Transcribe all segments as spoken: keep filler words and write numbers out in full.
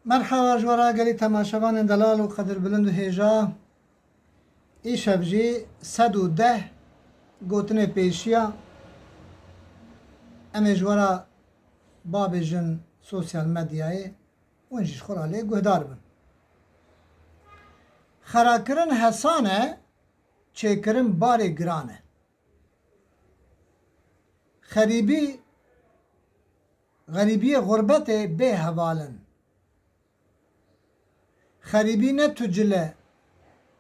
Merhaba ji we re gelî temaşevanên delal û qedirbilind û hêja. Îşev jî sed û deh gotinê pêşiya em ê ji we re babêjin sosyal medyayê, hûn jî ji xwe re lê guhdar bin. Xerakirin hesan e, çêkirin barê giran e. Xerîbî, xerîbiyê xurbetê bê heval in. Xerîbî ne tu cil e,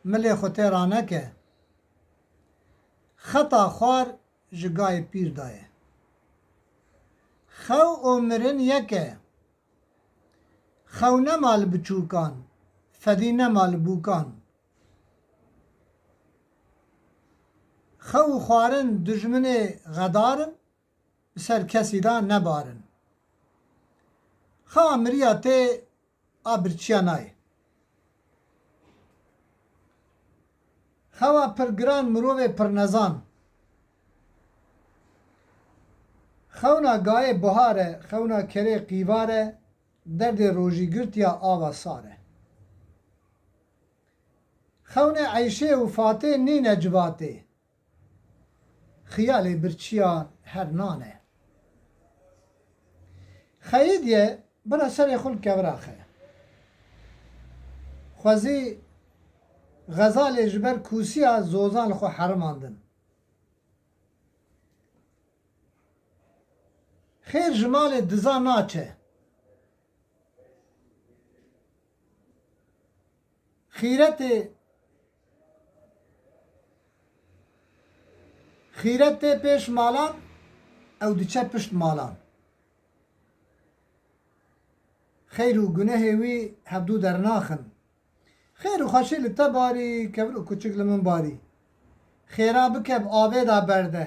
milê xwe tê raneke. Xeta xwar ji gayê pîr daye. Xew û mirin yek e. Xew nema li biçûkan, fedî nema li bûkan. Xew û xwarin dijminê xedar in, bi ser kesî de nebarin. Xewa miriya tê a birçiya nayê. Xewa pirgiran mirovê pirnezan. Xewna gayê buhar e, xewna kerê qîvar e, derdê rojîgirtiya ava sar e. Xewnê Eyşê û Fatê nîne civatê. Xiyalê birçiya her nan e. Xeyîdye bira serê xwe li kevira xe. Xwezî xezalê ji ber kûsiya zozan li xwe herimandin. Xêr ji malê diza naçe. Xîretê, xîret tê pêş malan, ew diçe pişt malan. Xeyr û gunehê wî hevdû dernaxin. Xêr û xweşî li te barî, kevir û kuçik li min barî. Xêra bike bi avê de berde.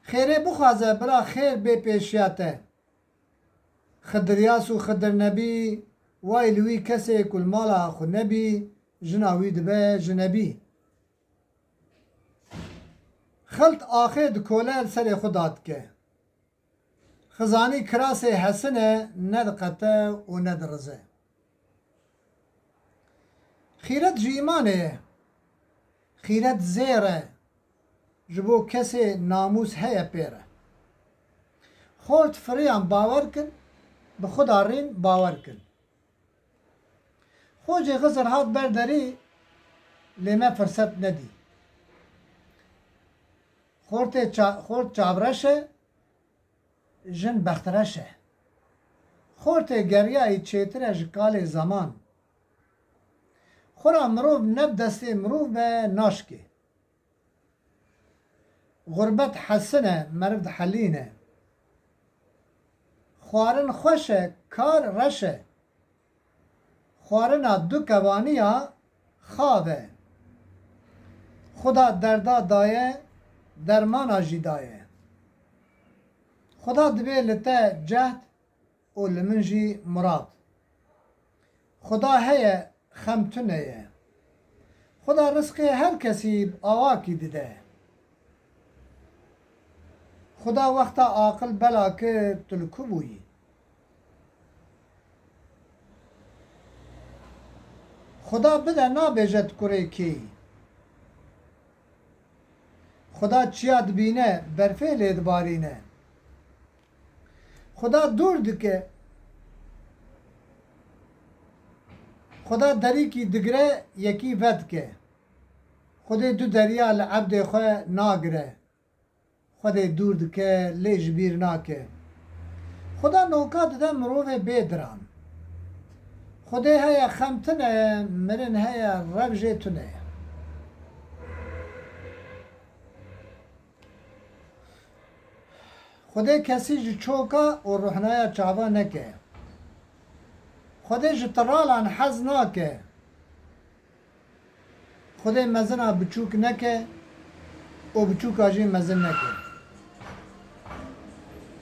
Xêrê bixwaze bira xêr bê pêşiya te. Xidiryas û Xidir nebî, way li wî kesê ku li mala xwe nebî, jina wî dibe jinebî. Xilt axê dikole li serê xwe dadike. Xizanî kirasê hesin e, nediqete û nedirize. Xîret ji îmanê ye. Xîret zêr e. Ji bo kesê namûs heye pê re. Xort firiyan bawer kin, bi Xuda rîn bawer kin. Xocê Xizir hat ber derî, lê me firset nedî. Xortê ça-, xort çavreş e, jin bextreş e. Xortê geriyayî çêtir e ji kalê zeman. Xwira mirov ne bi destê mirov be naşkê. Xurbet hesin e, meriv dihelîne. Xwarin xweş e, kar reş e. Xwarina du kevaniya xav e. Xuda derda daye, dermana jî daye. Xuda dibê li te cehd û li min jî mirad. Xuda heye, xem tune ye. Xuda rizqê her kesî bi awakî dide. Xuda wexta aqil bela kir, tu li ku bûyî? Xuda bide nabêje tu kurê kê yî. Xuda çiya dibîne, berfê lê dibarîne. Xuda dûr dike. Xuda derîkî digire, yekî vedike. Xwedê du deriya li ebdê xwe nagire. Xwedê dûr dike, lê ji bîr nake. Xuda noka dide mirovê bê diran. Xwedê heye xem tune ye, mirin heye rev jê tune ye. Xwedê kesî ji çoka û ruhnaya çava neke. Xwedê ji tiralan hez nake. Xwedê mezina biçûk neke û biçûka jî mezin neke.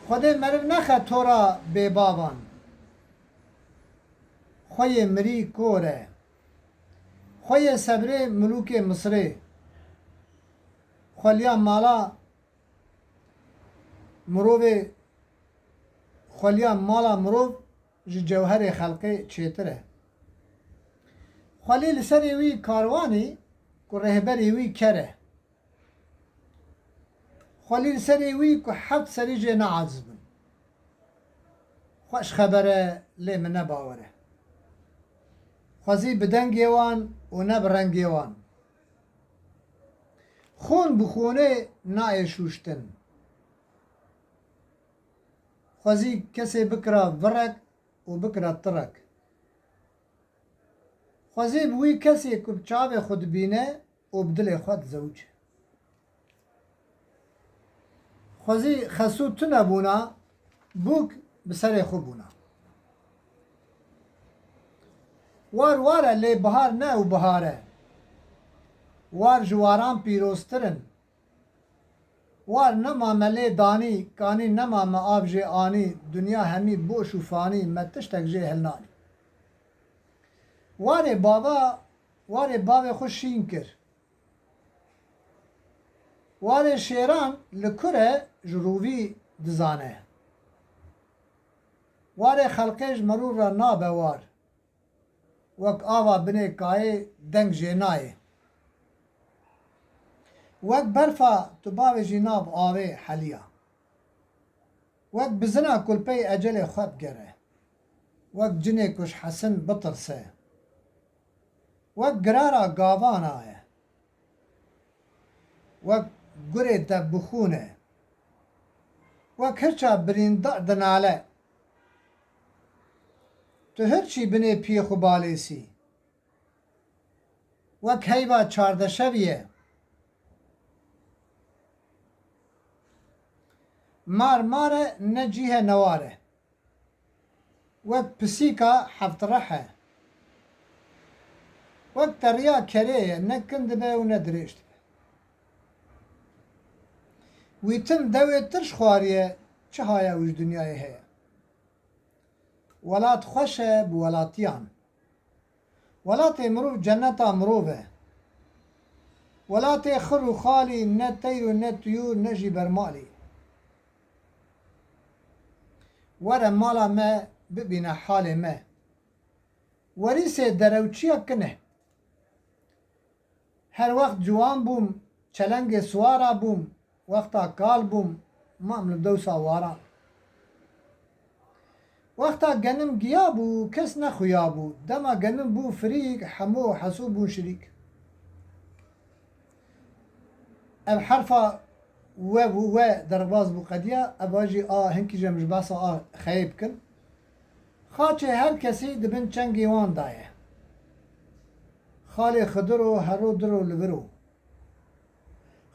Xwedê meriv nexe tora bêbavan. Xweyê mirî kor e. Xweyê sebrê milûkê Misirê. Xweliya mala mirovê, xweliya mala mirov ji cewherê xelqê çêtir e. Xwelî li serê wî karwanî ku rêhberê wî ker e. Xwelî li serê wî ku heft serî jê neaciz bin. Xweş xeber e, lê min ne bawer e. Xwezî bi dengê wan û ne bi rengê wan. Xûn bi xûnê nayê şûştin. Xwezî kesê bikira virek û bikira tirek. Xwezî bi wî kesê ku bi çavê xwe dibîne û bi dilê xwe dizewice. Xwezî xesû tune bûna, bûk bi serê xwe bûna. War war e lê bihar ne ew bihar e. War ji waran pîroztir in. War nema me lê danî, kanî nema me av jê anî, dinya hemî boş û fanî, me tiştek jê hilnanî. Warê bava, warê bavê xwe şîn kir. Warê şêran li kur e, ji rûvî dizane. Warê xelqê ji merûv re nabe war. Wek ava binê kayê deng jê nayê. Wek berfa tu bavêjî nav avê heliya. Wek bizina ku li pey ecelê xwe bigere. Wek cinê ku ji hesin bitirse. Wek girara gavana ye. Wek gurê debixûn e. Wek hirça birîndar dinale. Tu hirçî binê piyê xwe balêsî. Wek heyva çardeşevî ye. Mar mar e, ne cî he ne war e. Wek pisîka heftreh e. Wek teriya kerê ye, ne kin dibe û ne dirêj dibe. Wî tim dewê tirş xwariye, çi haya wî ji dinyayê heye? Welat xweş e bi welatiyan. Welatê mirov cenneta mirov e. Welatê xir û xalî, ne teyr û ne tuyûr, ne jî bermalî. Were mala me, bibîne halê me. Werîsê derewçiya kin e. Her wext ciwan bûm, çelengê siwara bûm, wexta kal bûm, mam li dewsa waran. Wexta genim giya bû, kes nexuya bû, dema genim bû firîk, hemû hesû bûn şirîk. Ev herfa we bû, we derbas bû qediya, ev a jî a hinkî jî em ji behsa a xeyê bikin. Xaçê her kesî di bin çengê wan de ye. Xalê Xidiro hero diro li vir o.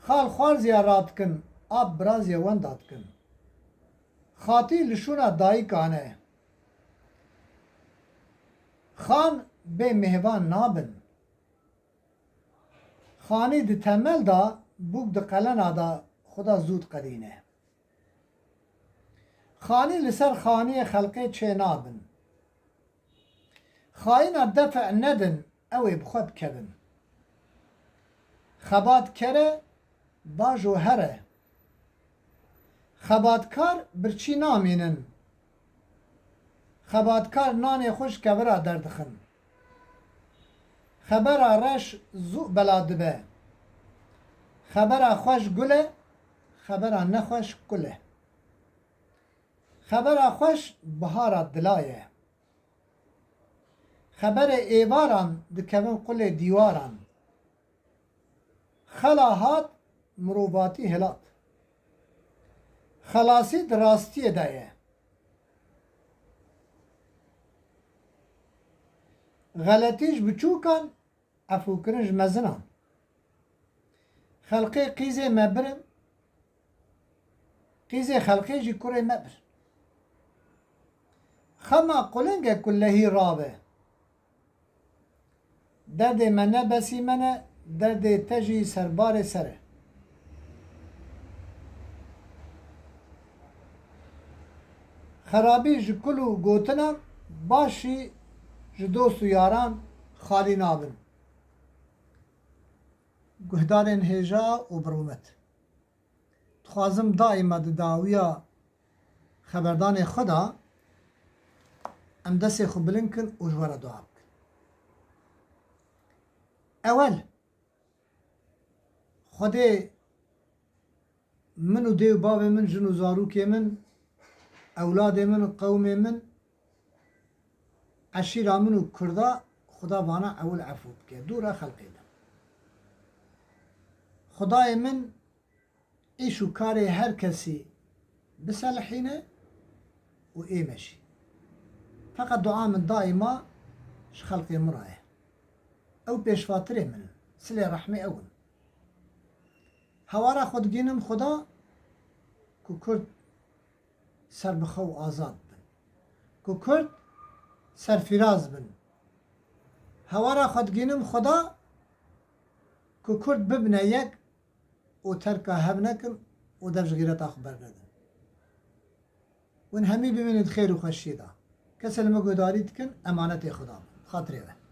Xal xwarziya radikin, ap biraziya wenda dikin. Xatî li şûna dayikan e. Xan bê mêvan nabin. Xanî di temel de, bûk di qelena de, xwe da zû diqedîne. Xanî li ser xaniyê xelkê çê nabin. Xayîna defe nedin, ew ê bi xwe bikevin. Xebatkere, bajo here. Xebatkar birçî namînin. Xebatkar nanê xwe ji kevira derdixin. Xebera reş zû bela dibe. Xebera xweş gul e, xebera nexweş kul e. Xebera xweş bihara dila ye. Xeberê êvaran dikevin qulê dîwaran. Xela hat, mirovatî hilat. Xelasî di rastiyê de ye. Xeletî ji biçûkan, efûkirin ji mezinan. Xelqê qîzê me birin, qîzê xelqê jî kurê me birin. Xema quling e ku lehî rabe. Derdê me ne besî me ne, derdê te jî serbarê ser e. Xerabî ji kul û gotinan, baş jî ji dost û yaran xalî nabin. Guhdarên hêja û bi rûmet. Dixwazim daîma di dawiya xeberdanê xwe de em destê xwe bilind kin û ji we re dua bikin. Ewel, Xwedê min û dê û bavê min, jin û zarokê min, ewladê min û qewmê min, eşîra min û Kurda, Xuda vana ewil efû bike, dû re xelqê de. Xudayê min îş û karê her kesî biselihîne û ê me jî. Feqet dua min daîma ji xelqê min re ye. Ew pêşvatirê min in. Silê rehmê ew in. Hewara xwe digînim Xuda ku Kurd serbixwe û azad bin. Ku Kurd serfiraz bin. Hewara xwe digînim Xuda ku Kurd bibine yek û terka hev nekin û dev ji xîreta xwe bernedin. Hûn hemî bimînin di xêr û xweşiyê de. Kesê li me guhdarî dikin, emanetê Xuda bin. Xatirê we.